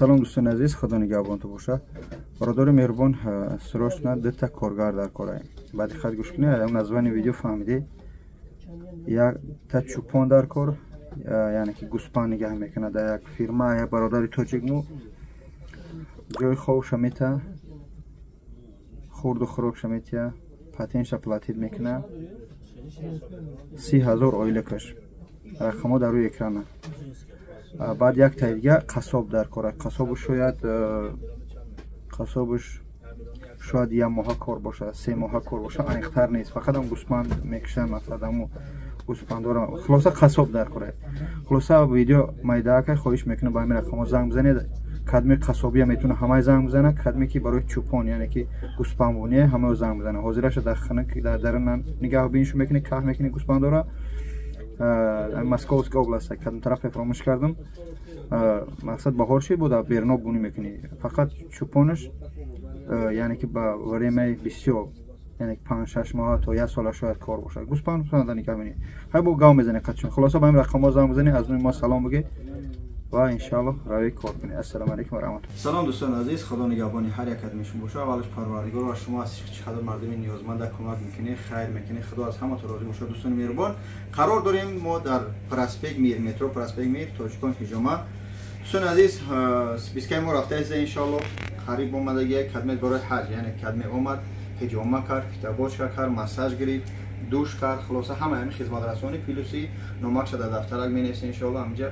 Салом, дӯстони азиз, худо нигаҳбонтон боша. Бародари меҳрубон, срочно дута коргар дар кораем. Ба диққат гӯш кунед, он название видео фаҳмидӣ. Якта чӯпон дар кор, яъне ки гӯспанд нигаҳ мекунад дар як фирма, як бародари тоҷикмо ҷои хобша мета, хурду хӯрокша метия, патентша платить мекуна, 30 000 ойликаш. Рақамҳо дар рӯи экрана. Баъд як таи дига қассоб дар кора. Қассобуш шояд як моҳа кор боша, 3 моҳа кор боша, аниқтар нест. Фақат ам гӯспанд мекушанд, мақсад аму гӯспандора. Хулоса, қассоб дар кора. Хулоса, видео майдаакай, хоҳиш мекунам, ба ҳамин рақамҳо занг бизанед. Кадми қассобия метавона ҳамаи занг бизана, кадме ки барои чӯпон, яъне ки гӯспандбония, ҳамао занг бизана. Ҳозираша дар хунук дар даруна нигаҳбиншу мекунӣ, каҳ мекунӣ гӯспандора. Московская область, кадом тарафе фаромӯш кардам. Мақсад, баҳор шид, буда берно бунӣ мекунӣ. Фақат чӯпонаш, яъне ки ба времяи бисёр, яъне 5-6 моҳа то як сола шояд кор бошад. Гӯспанд нигоҳ мекунӣ, ҳай бо гав мезанӣ қатшон. Хулоса, ба ин рақамҳо занг бизанӣ, аз номи мо салом бигӯед ва иншааллоҳ равӣ кор кунед. Ассалому алайкум ва раҳматуллоҳ. Салом, дӯстони азиз, худо нигаҳбони ҳар як мешон боша. Аввалаш Парвардигор ва шумо аз чӣ қадар мардуми ниёзманда кӯмак мекунед, хайр мекунед, худо аз ҳаматон розӣ бошад. Дӯстони меҳрубон, қарор дорем мо дар проспект Мир, метро Проспект Мир, Тоҷикон ҳиҷома. Дӯстони азиз, спискаи мо рафта иста, иншоаллоҳ қариб омадагия. Кадмет барои ҳаҷ, яъне кадме омад, ҳиҷома кард, фитобочка кард, массаж гирифт, душ кард, хулоса, ҳама ҳамин хизматрасонӣ плюси номакша дар дафтарак менависем, иншоаллоҳ, ҳаминҷа.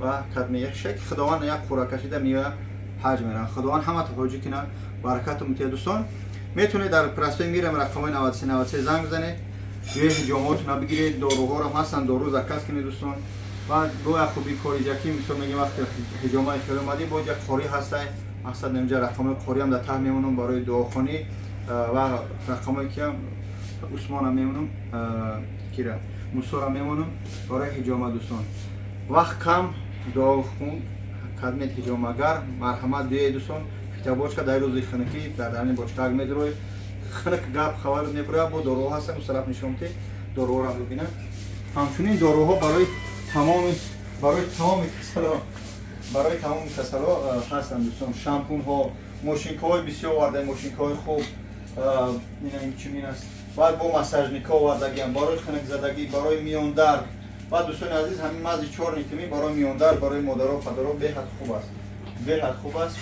Ва кадме як шак худованд як қура кашида меоя, ҳаҷ меран. Худованд ҳамата ҳоҷӣ кунад, баракату мутия. Дӯстон, метавонед дар проспект Мирам рақамҳои 93 93 занг бизанед, ё ҳиҷомаотона бигиред, доруҳоро ҳастанд, дору заказ кунед, дӯстон. Ва бо як хуби кориҷакӣ, мисол мегем, вақте ҳиҷомаи хеле омадӣ, бо ҷа қорӣ ҳастай. Мақсад, инҷа рақамҳои қориам дар таҳ мемонам барои дуохонӣ ва рақамҳое ки Усмонам мемонам, кира Мусора мемонам барои ҳиҷома. Дӯстон, вақт кам, дуо хун кадмет ҳиҷомагар, марҳамат, биёед, дӯстон. Фитобочка дар рӯзи хунукӣ дар дарни бочкак медрои, хунук гап хабар мебурад. Бо доруҳо ҳастан, усараф нишонте, доруҳоро бибинад. Ҳамчунин доруҳо барои тамоми касало, барои тамоми касало ҳастанд, дӯстон. Шампунҳо, мошинкаҳои бисёр овардаем, мошинкаҳои хуб, ина чунин аст. Баъд бо массажникҳо овардагиам барои хунукзадагӣ, барои миёндард. Баъд, дӯстони азиз, ҳамин мази чёрный тмин барои миёндард, барои модаро, падаро беҳад хуб аст, беҳад хуб аст.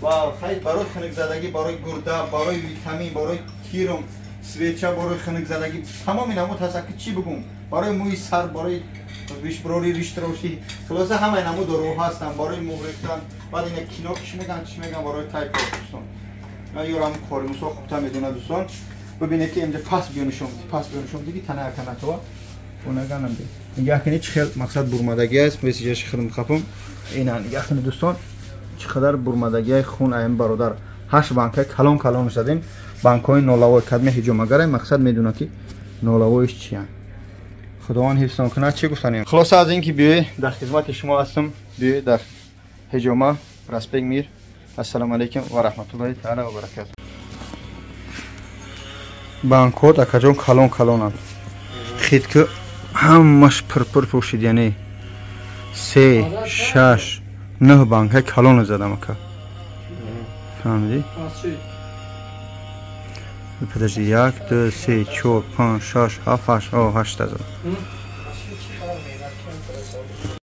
Ва хайр, барои хунукзадагӣ, барои гурда, барои витамин, барои кирм, свеча барои хунукзадагӣ, тамоми намуд ҳаст. Ки чӣ бигӯм, барои мӯи сар, барои вишбурорӣ, риштарошӣ, хулоса, ҳамаи намуд доруҳо ҳастанд барои мӯ рехтан. Баъд ина кино чӣ мегӯянд, чӣ мегӯянд, барои тайпо, дӯстон. Ёрам кори Мусо хубтар медонад. Дӯстон, бибинед, ки инҷа пас биё нишон, пас биё нишон диги тана яканатова онаганам. Нигаҳ кунед, чӣ хел, мақсад, бурмадагӣ аст. Месиҷаши худам хапам. Ина нигаҳ кунед, дӯстон, чӣ қадар бурмадагиаи хун. Аям бародар ҳашт банкаи калон калон задем, банкҳои нолавой. Кадме ҳиҷомагаре, мақсад, медонад, ки нолавоиш чиянд. Худованд ҳифзтон кунад. Чӣ гуфтанем? Хулоса, аз ин ки биёед, дар хизмати шумо ҳастам. Биёед дар ҳиҷома, проспект Мир. Ассалому алайкум ва раҳматуллоҳи таала ва баракату. Банкҳот, акаҷон, калон калонанд, хит ки ҳамаш пурпур пӯшид, яъне се, шаш, нӯҳ банкаи калоно задам, ака, фаҳмидӣ? Подожди, як, ду, се, чор, панҷ, шаш, ҳафт, ҳашт, ҳашта задам.